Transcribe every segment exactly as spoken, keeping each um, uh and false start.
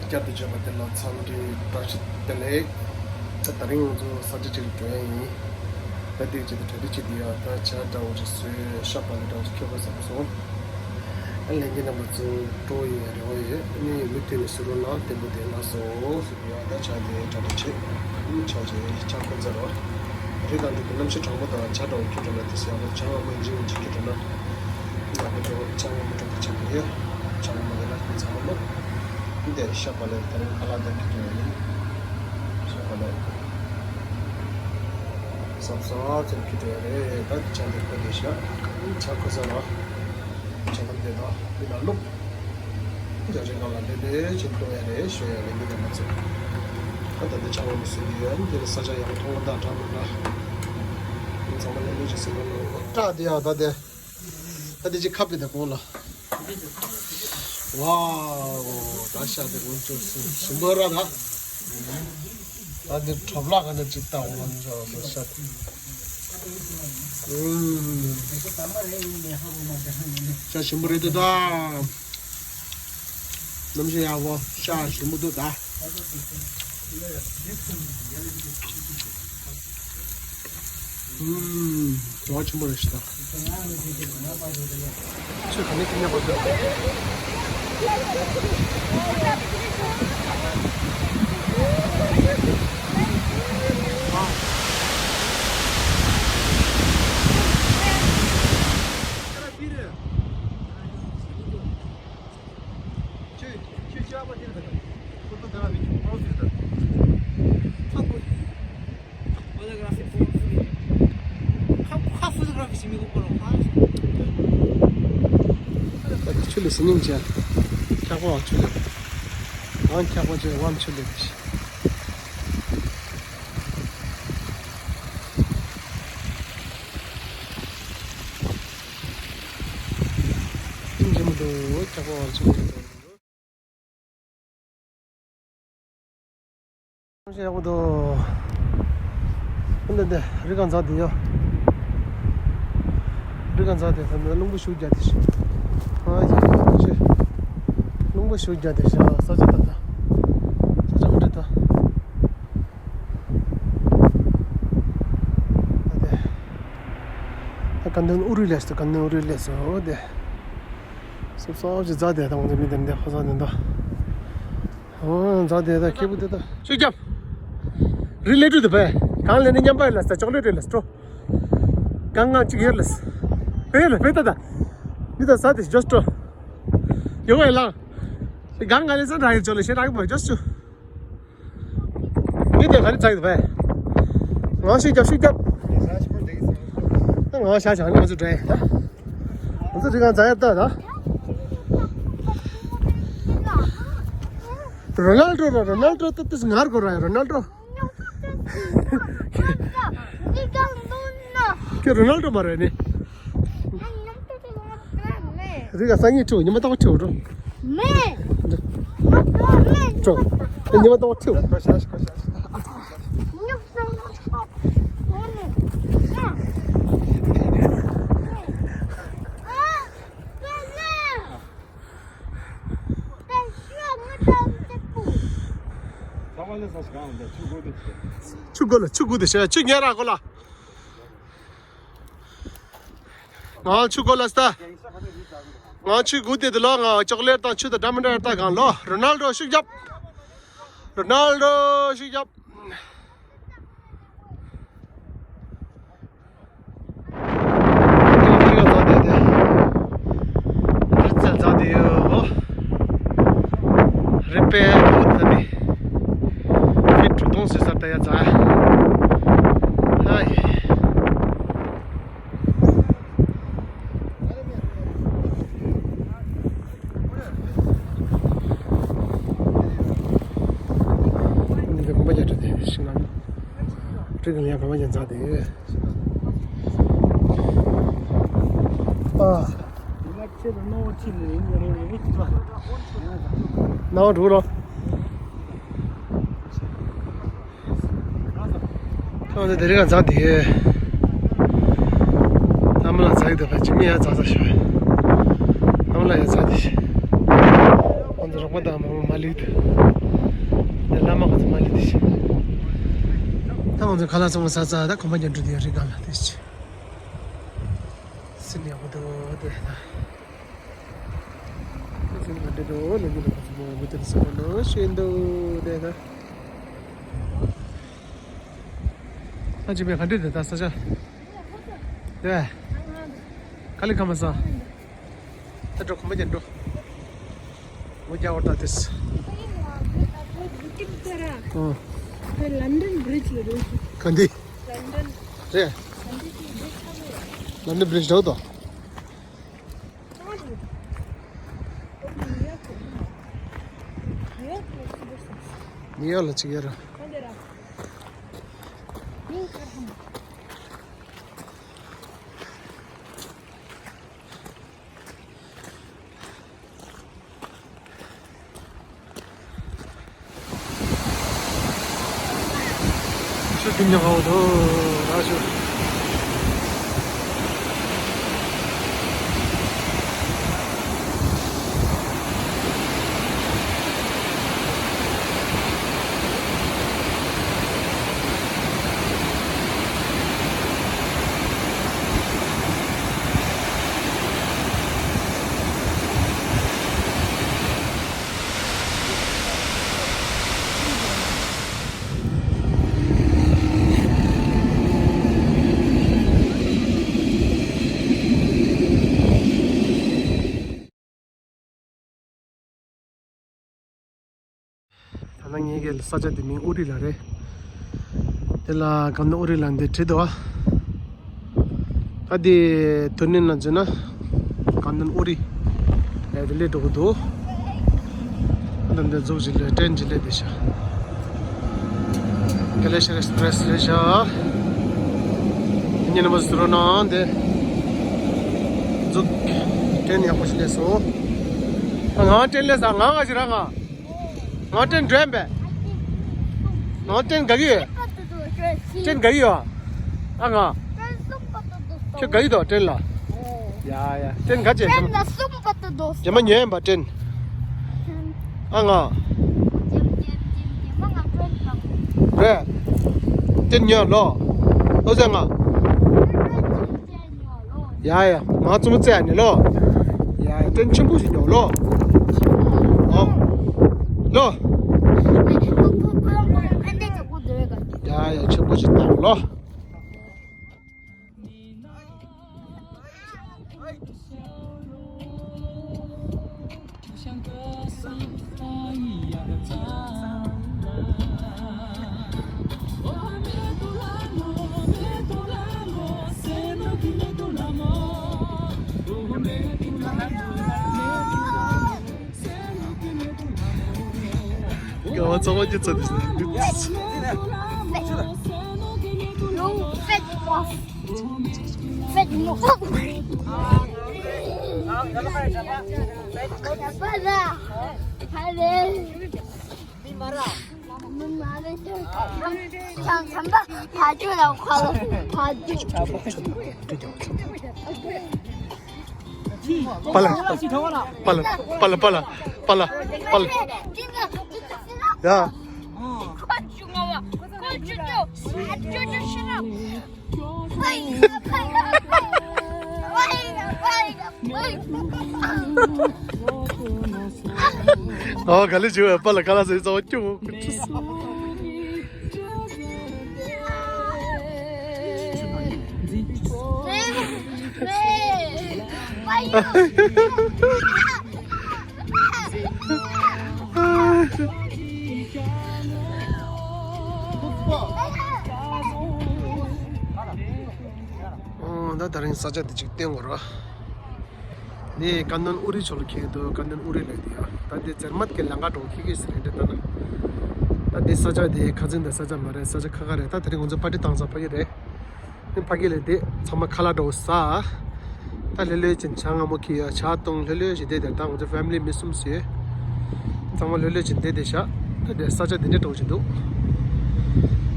བསྐྱར་དུ་བྱོན་པ་དེ་ལ་འཚམས་འདྲི་བཀྲ་ཤིས་བདེ་ལེགས། ད་དེ་རིང་ང་ཚོ་ས་ཆ་གཅིག་ལ་འགྲོ་ཡ་ཡིན། ད་དེའི་ཆེད་དུ་གྲ་སྒྲིག་བྱེད་དུས་ཡ་ད་ཇ་འདྲ་བོ་ཅིག་བཟོས་ཤ་བག་ལེབ་འདྲ་བོ་ཅིག་ཁྱེར་དགོས་བསམ་སོང་། ཨ་ལས་འགན་རྣམ་པ་ཚོ་སྤྲོ་བོ་ཡིན་ཡ་རེ་བ་ཡོད། ཨ་ནི་མུ་མཐུད་ནས་བཟོ་རོགས་གནང་། བརྟན་པོ་བསྡད་གནང་སོང་། ཡ་ད་ཇ་དེ་གྲ་སྒྲིག་བྱེད། ཨ་ནི་ཇ་ཇ་ཇ་ཁོ་ཚ་རོ། རི་དང་འདི་གི་གནམ་གཤིས་གྲང་མོ་དང་ཇ་འདྲ་བོ་ཁྱེར་འགྲོ་ན་དེ་སེ་ཡག་པོ། ཇ་སྔ་མོ་ཡིན་གཅིག་མིན་གཅིག་ཁྱེར་འགྲོ་ན། ང་ཚོ་ལྕང་མ་མི་འགྲོ་གི་ཆ་གི་ཡོད། ལྕང་མ་དེ་ལ་ཁྱེད་ཚང་མ་ལོ། འདི་ཤ་བག་ལེབ་དེ་རིང་ཁ་ལག་དེ་ཁྱེར་ཡོད། ཤ་བག་ལེབ་སོབ་སོབ་ཅིག་ཁྱེར་ཡོད་རེད། ད་ཆང་དེ་ཁོ་དེ་ཤ་ཆང་ཁོ་ས་ར་ཆང་དེ་དང་འདི་ལ་བླུགས། འདི་རིང་གང་ལ་ལེ་ལེ་ཅིག་གཏོང་ཡ་རེད་ཞོ་ཡ་རེད། མི་དེ་མ་ཚོ་ད་ད་འདི་ཆང་བ་མི་སུ་གི་ཡོད། འདི་ལ་ས་ཆ་ཡག་མཐོང་བ་དང་འདྲ་མི་འདྲ། ཚང་མ་ལེ་ལེ་ཅིག་སེ་གོ་ལོ་ཀྲག་དེ་ཡག་ད་དེ། ད་དེ་ཅིག་ཁབ་དེ་དང་གོང་ལ། ཝའོ། ད་ཤ་དེ་ངོ་ཅོག་ཞིམ་པོ་ར་ད། ད་དེ་གྲོ་ལ་ག་ནས་ཅིག་བཏང་ངོ་ཅོག་ཤ་དེ། ཨུམ། ཤ་ཞིམ་པོ་རེད་འདུག་ད། གནམ་གཤིས་ཡག་པོ། ཤ་ཞིམ་པོ་འདུག་ད། ཨུམ། བྲོ་བ་ཆེན་པོ་རེད་ཤག་ད། ཆོས་ག་ནས་ཁྱེར་ཉག་པ་འདུག་ཁྱོད་ཁྱོད་ཅག་པ་དེར་ད་ཁོ་ཐུག་ག་ལ་མི་ཁྱོད་ཁོ་ཐུག་ད། ཁ་ཁ་ཕོ་ཊོ་གྷ་ར་ཕི་བྱེད་མི་དགོས་པ་རོ་ཁ། ཆུ་ལས་སི་ཉིང་ཅན། འཁྱག་པ་ཆུ་ལས། ཨང་འཁྱག་པ་ཆུ་ལས་ཝམ་ཆུ་ལས། ཨིན་ཇི་མི་འདུག་འཁྱག་པ་ཝམ་ཆུ་ལས་འདུག་ཞེས་ཡག་པོ་འདུག་འདི་འདི་རི་སྒང་འཛེགས་དེ་ཡོད། རི་སྒང་འཛེགས་དེ་ད་ནི་རླུང་བུ་ཤུགས་རྒྱག་དེ་ཤི། ཨ་ཡེ་ཅི། རླུང་བུ་ཤུགས་རྒྱག་དེ་ཤི་ས་ཆ་ད་ད། ས་ཆ་ག་འདྲ་ད། ད་དེ། ད་ག་འདི་ཨུ་རུ་ལས་སུ་ག་འདི་ཨུ་རུ་ལས་སུ་དེ། སོབ་སོབ་ཅིག་འཛེགས་དེ་ད་ང་ཚོ་མི་དེ་འདི་ཕ་ས་འདི་འདུག་འོ་འཛེགས་དེ་ད་ཁེ་པོ་དེ་ད་ཤུགས་རྒྱབ། རི་ལས་དྲུད་དེ་བས་གང་ལས་ནི་མཉམ་པ་ལ་ས་ཅོག་ལེ་ཊི་ལ་སྤྲོ། གང་ང་གཅིག་ཡར་ལས། བས་ལ་བས་ད་ད། མི་ད་ས་དེ་ཇོ་སྤྲོ། ཡོང་བས་ལ། གང་ང་ལས་ས་འདྲ་ཡོད་ཅོག་ལེ་ཤེས་རག་མ་ཇོ་སྤྲོ། མི་དེ་ག་རེ་ཚ་ཡོད་པས། ང་ཤུགས་རྒྱབ་ཤུགས་རྒྱབ། ང་ཤ་ཆང་ནི་ང་ཚོ་འདྲ་ཡིན། ང་ཚོ་རི་སྒང་འཛེགས་ཡ་ལྟ་ད། རོ་ནལ་ཌོ་ར་རོ་ནལ་ཌོ་ཏི་ཏིས་ངར་གོ་ར་ཡ་རོ་ནལ་ཌོ། ཁྱོད་རོ་ནལ་ཌོ་མ་རེད་ནི། རི་སྒང་སང་ཉིན་ཁྲིད་ཉི་མ་ཏག་ཁྲིད་འགྲོ། མེ། ཁྲིད། ཉི་མ་ཏག་ཁྲིད། ཆུ་སྒོ་ལ་ཆུ་སྒོ་དེ་ཤ་ཆུ་ཉེ་ར་གོ་ལ། ང་ཆུ་གོ་ལ་སྟ། ང་ཆུ་གུ་དེ་དུ་ལོ། ང་ཅོག་ལེ་ཊི་དང་ཆུ་དང་འདྲ་མི་འདྲ་ལྟ་གང་ལོ། རོ་ནལ་ཌོ་ཤུགས་རྒྱབ། རོ་ནལ་ཌོ་ཤུགས་རྒྱབ། རི་རྩེ་འཛེགས་དེ་ཡོད། རི་པད་དུ་ད་དེ། ཕིཊ་དྲུག་སྟོང་ཟེར་ས་ལྟ་ཡ་འཛེགས། ཨ་ཡེ། འདི་གོམ་པ་རྒྱག་འགྲོ་དེ་ཤིང་ནགས། རི་གི་ལ་ཡ་གོམ་པ་རྒྱག་འཛེགས་དེ། ཨ། སྣང་བ་འགྲོ་རོགས། ཁྱོད་ཚོ་དེ་རིང་འཛེགས་དེ། ཨ་མ་ལགས་འཛེགས་དེ་ཕ་ཅི་མི་ཡ་འཛེགས་ས་ཤོད། ཨ་མ་ལགས་ཡ་འཛེགས་དེ་ཤི། ཁོང་ཚོ་རོགས་པ་དང་མ་མ་ལུས་དེ། བླ་མ་ག་ཚོད་མ་ལི་དེ་ཤི། ད་ང་ཚོ་ཁ་ལག་ཚང་མ་ཟ་ཚར། ད་གོམ་པ་རྒྱག་འགྲོ་དེ་རི་སྒང་ལ་དེ་ཤི། སི་ནི་ཡག་པོ་འདུག་དེ་ད། སི་ནི་ག་འདྲ་འདུག་ལོ་རྒྱུས་ལ་ག་ཚོད་མ་མི་དེ་ཟ་བ་ནང་ཤི་འདུག་དེ་ད། ཨ་ཅི་པའི་ག་འདྲ་དེ་ད་ས་ཆ། དེ། ཀ་ལི་ཁ་མ་ས། ད་འགྲོ་གོམ་པ་རྒྱག་འགྲོ། མོ་རྒྱག་བར་ད་དེས། ཨོ། London Bridge ལ་འགྲོ། ག་འདི། London རེད། London Bridge འགྲོ་དོ། ནིའུ་ཡོག་ལ་ཅིག་ཡོད་ར། ཤུ་ཏི་ཉོ་ག་འོ་དོ་ར་ཤུ། ད་ནང་ངེད་ཀྱི་ས་ཆ་དེ་མིང་ཨུ་རི་ལ་རེད། དེ་ལ་གང་ནི་ཨུ་རི་ལ་འདི་བྲིས་འདུག་ཨ། ད་དེ་དོན་ནི་ན་བརྗོད་ན་གང་ནི་ཨུ་རི་ལ་དེ་ལས་འགྲོ་གི་འདུག་ད་འདི་འཛུགས་ཅིག་ལས་ཏྲེན་ཅིག་ལས་དེ་ཤ། Glacier Express རེད་ཤག་ཉིན་མོ་ཟེར་རོ་ནང་དེ་འཛུགས། ཏྲེན་ཡག་པོ་ཞིག་སླེབས་སོང་། ང་ཏྲེན་སླེབས་ས། ང་ག་ཞིག་ར་ང་། ང་ཏྲེན་འགྲོ་ཡིན་པས། ང་ཏྲེན་ག་གི་ཡོད། ཏྲེན་ག་གི་ཡོད། ཨ་ང་། ཁྱོད་ག་གི་འདུག་ཏྲེན་ལ། ཡ་ཡ། ཏྲེན་ག་ཅན། རྗེས་མ་ཉོས་ཡིན་པ་ཏྲེན། ཨ་ང་། རེད། ཏྲེན་ཉོས་ལོ། ལོ་ཟེར་ང་། ཡ་ཡ། ང་ཚོ་མོ་བཙལ་ནས་ལོ། ཡ་ཡ། ཏྲེན་ཆེན་པོ་ཞིག་ཉོ་ལོ། ཨོ། ལོ། ཡ་ཡ། ཆེན་པོ་ཞིག་བཏང་ལོ། ཀ་བ་ཚང་མ་ཁྱེད་ཚོ་དེ་ཟེར། Non, faites moi. Faites moi. Voilà. Allez. ཁྱམས་ཁྱམས་པ་བ་ཅོ་ལ་ཁ་ལ་བ་ཅོ། པ་ལ། པ་ལ། པ་ལ། པ་ལ། པ་ལ། པ་ལ། ཡ། ཨོ་ག་ལེ་བྱེད་པ། པ་ལ་ཁ་ལག་ཟས་ཚ་བ་སྐྱོ་བོ་ཁུ་ཆུ་སོ། ཨོ་ད་ད་རིང་ས་ཆ་འདི་ཅིག་བསྟན་དགོས་ར། འདི་ཀན་ནན་ཨུ་རི་ཕྱོགས་ལ་འཁེལ་འདུག་ཀན་ནན་ཨུ་རི་ལ་འདི་ཡ། ད་འདི་ཛར་མད་ཀྱི་ལམ་ཁ་འགྲོ་འཁེལ་གི་ཟེར་འདྲ་ད་ན། ད་འདི་ས་ཆ་འདི་ཁ་ཚིག་འདི་ས་ཆ་མ་རེད། ས་ཆ་ཁ་ཁ་རེད། ད་དེ་རིང་ང་ཚོ་པར་ཊི་བཏང་ཚར་ཕ་གི་རེད། འདི་ཕ་གི་ལ་འདི་ཚང་མ་ཁ་ལག་འགྲོ་ས། ད་ལྷོད་ལྷོད་ཅིག་ཇ་མངར་མོ་འཁྱེར་ཡ། ཇ་བཏུང་ལྷོད་ལྷོད་ཅིག་བསྡད་དེ། ད་ང་ཚོ་ཕེ་མི་ལི་མི་གསུམ་ཟེར། ཚང་མ་ལྷོད་ལྷོད་ཅིག་བསྡད་དེ་ཤག་ད་འདི་ས་ཆ་འདི་འདྲ་འགྲོ་གི་འདུག་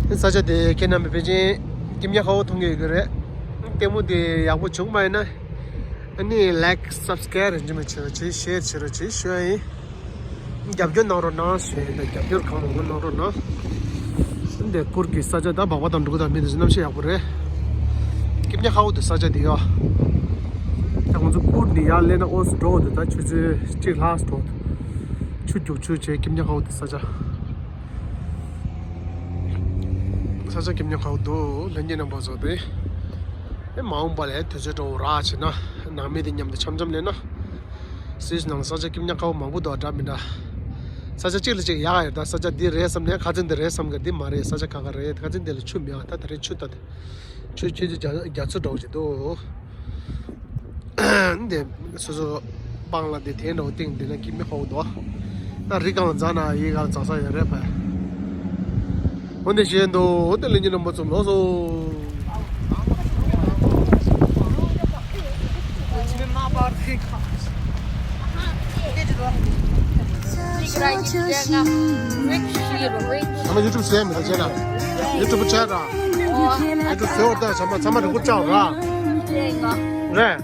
འདི་ས་ཆ་འདི་ཁྱེད་རྣམ་པས་ཕལ་ཆེར་ཀིམ་ཉ་ཁ་བོ་མཐོང་གི་ཡོད་ཀྱི་རེད། ལྟད་མོ་དེ་ཡག་པོ་བྱུང་མ་ཡིན་ན། ཨ་ནི་ལའིཀ་སབ་སི་ཀ་རའིབ་རིན་ཆེན་མ་བྱེད་རོགས་བྱེད། ཤེར་བྱེད་རོགས་བྱེད་ཞུ་ཡ་ཡིན། རྒྱབ་སྐྱོར་གནང་རོགས་གནང་ཞུ་ཡས་དང་། རྒྱབ་སྐྱོར་གང་མང་པོ་གནང་རོགས་གནང་། འདི་གུར་གྱི་ས་ཆ་ད་སྦག་སྦག་དང་འགྲོ་གི་དང་མི་འདི་ཚོ་གནམ་གཤིས་ཡག་པོ་རེད། སྐྱིད་ཉག་ཁ་པོ་འདུག་ས་ཆ་འདི་ཡ། ད་ང་ཚོ་གུར་འདི་ཡར་སླེབས་ན་ཨོ་སི་འགྲོ་འདུག་ད་ཆུ་ཚོད་གཅིག་ལྷག་འགྲོ་འདུག་ཆུ་རྒྱུག་ཆུ་བྱས་སྐྱིད་ཉག་ཁ་པོ་འདུག་ས་ཆ། ས་ཆ་སྐྱིད་ཉག་ཁ་པོ་འདུག་ལྷན་རྒྱས་རྣམ་པ་ཚོ་དེ། ཨེ་མ་འོངས་པ་ལ་དུས་ཚོད་འགྲོ་རག་བྱས་ན་ནང་མི་དེ་མཉམ་དུ་འཆམ་འཆམ་སླེབས་ན། སུད་སི་ནང་ས་ཆ་སྐྱིད་ཉག་ཁ་པོ་མང་པོ་འདུག་འདྲ་མི་འདྲ། ས་ཆ་གཅིག་ལ་གཅིག་ཡག་ཡོད། ད་ས་ཆ་འདི་རེད་བསམ་ནས་ཁ་ཚན་འདི་རེད་བསམ་གི་འདི་མ་རེད། ས་ཆ་ཁ་ཁ་རེད། ཁ་ཚན་འདི་ལ་ཆུ་མེད་པ། ད་ད་རེས་ཆུ་ད་ཆུ་ཆུ་ཚོད་བརྒྱ་ཚོད་འགྲོ་བཞིན་འདུག་འདི་སོ་སོ་སྤང་ལ་འདི་དེ་འདྲ་བོ་སྟེང་འདི་ན་སྐྱིད་ཉག་ཁ་པོ་འདུག་ད་རི་སྒང་ལ་འཛེགས་ན་ཡི་ག་ལ་འཛེགས་ས་ཡོད་རེད་པ། འོ་འདི་བཞིན་དུ་འོ་འདི་ལ་ཉིན་རིང་པོ་ཙམ་ལོག་སོང་། ཚང་མ་ཡུ་ཊུབ་བཟོས་མི་ད་བྱས་ན། ཡུ་ཊུབ་བྱས་ར། ཡུ་ཊུབ་བཟོས་བར་ད་ཚང་མ་ཚང་མ་རིག་པ་བཅའ་ར། རེད།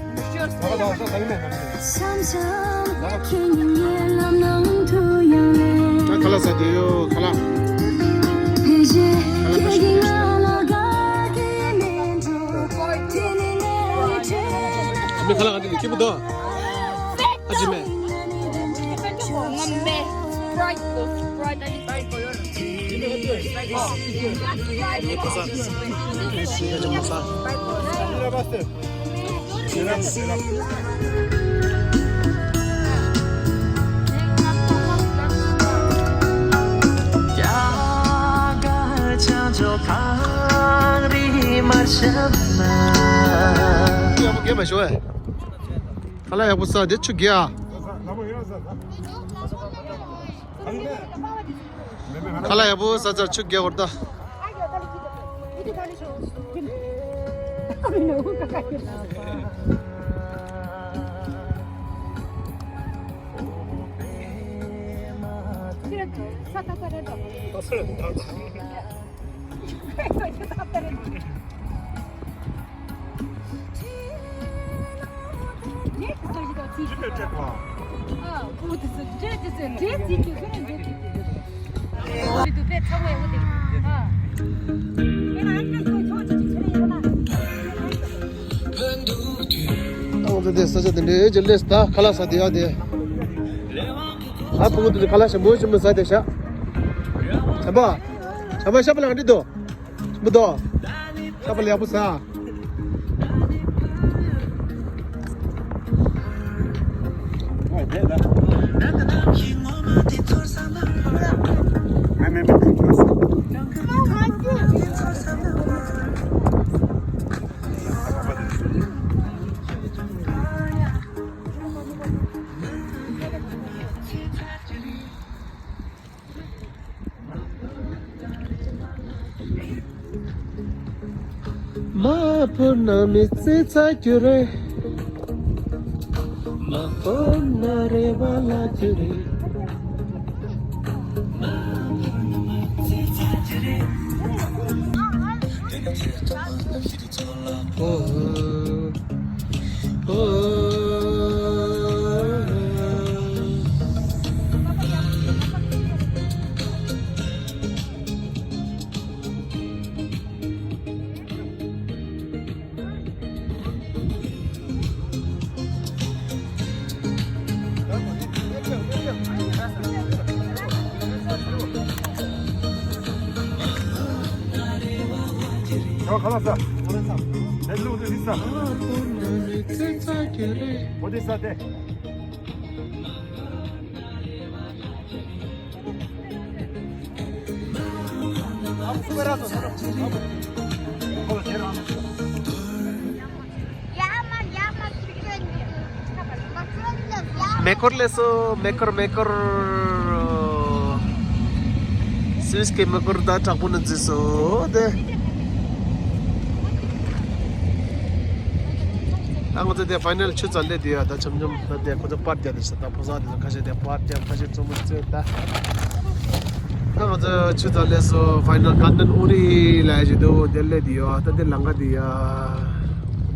ཁ་ལག་ཟ་དེ་ཡོད་ཁ་ལག་ཁ་ལག་ཁ་ཤས་ཁ་ཤས། མི་ཁ་ལག་ང་འདི་ནས་སྐྱིད་པོ་འདུག་ཨ་ཅི་མེད། ཡག་པོ་རྒྱས་མ་ཤོག་ཨེ། ཁ་ལག་ཡག་པོ་ཟ། དེ་ཆུ་རྒྱས་ཨ། ཁ་ལག་ཡག་པོ་ཟ་ཚར་ཆུ་རྒྱས་བར་ད། ཨང་། དེ་དེ་ས་ཆ་དེ་འདྲའི་ཅིག་སླེབས་ད་ཁ་ལག་ཟ་དེ་ཡ་དེ། ཨ་ཕྲུ་གུ་དེ་ཁ་ལག་ཞིམ་པོ་ཞིམ་པོ་ཟ་དེ་ཤ། བྱམས་པ། བྱམས་པ་ཤ་པ་ལ་འདི་དོ། ཞིམ་པོ་དོ། ཤ་པ་ལ་ཡག་པོ་ཟ། མ་བུ་ན་མི་ཚེ་ཚ་རྒྱུ་རེད། མ་བུ་ན་རེ་བ་ལ་རྒྱུ་རེད། ཁ་ལག་ཟ། ལས་ལུགས་དེ་ཟ། འོ་དེ་ཟ་དེ། མེ་འཁོར་སླེབས་སོང་། མེ་འཁོར། མེ་འཁོར། སུད་སི་གི་མེ་འཁོར་ད་དྲག་པོ་ནས་འཛུལ་སོང་དེ། ད་ང་ཚོ་དེ་ཕའི་ནལ་ཆུ་ཚོད་སླེབས་དུས་ཡ་ད་འཆམ་འཆམ་ད་དེ་ཁོ་ཚོ་པར་རྒྱག་དེ་ཤ་ད་ཕོ་གསར་དེ་ཚོ་ཁ་ཤས་དེ་པར་རྒྱག་ཁ་ཤས་རྩེད་མོ་རྩེ་ད། ད་ང་ཚོ་ཆུ་ཚོད་སླེབས་སོང་། ཕའི་ནལ་གྷལ་ཌེན་ཨུ་རི་ལ་ཡ་ཅིག་འདུག་དེ་སླེབས་དུས་ཡ་ད་དེ་ལམ་ཁ་དེ་ཡ།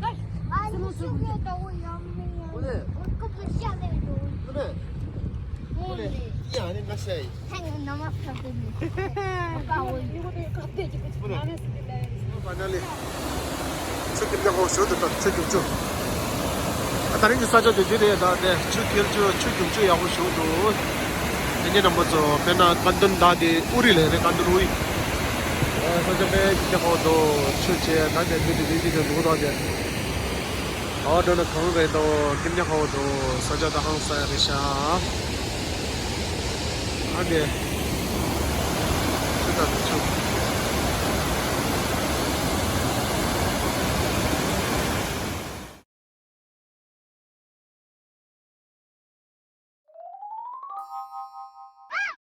Guys, someone told me. What is it? What is it? What is it? Yeah, I didn't say. Hang on, I'm not talking. Finally. ཆུ་ཁྱེར་ཡག་པོ་ཞིག་འདུག་ད་ཆུ་རྒྱུག་ཆུ། ཨ་ད་རིང་གི་ས་ཆ་དེ་འདི་རེད། ད་དེ་ཆུ་ཁྱེར་ཆུ་ཆུ་རྒྱུག་ཆུ་ཡག་པོ་ཞིག་འདུག་དེ་ཉིན་རྣམ་པ་ཚོ་དཔེར་ན་ཀན་ཏོན་ད་དེ་ཨུ་རི་ལ་རེད། ཀན་ཏོན་ཨུ་རི། ས་ཆ་དཔེ་སྐྱིད་པོ་འདུག་ཆུ་ཆེ། ད་དེ་དུས་དེ་དེ་དེ་དེ་འདུག་ད་དེ། ཨ་འགྲོ་ན་གང་རེད་དོ། ཀིམ་ཉ་ཁའོ་དོ། ས་ཆ་ད་ཧང་ས་ཡ་རེད་ཤག་ཨ་ནི། ཆུ་དང་ཆུ།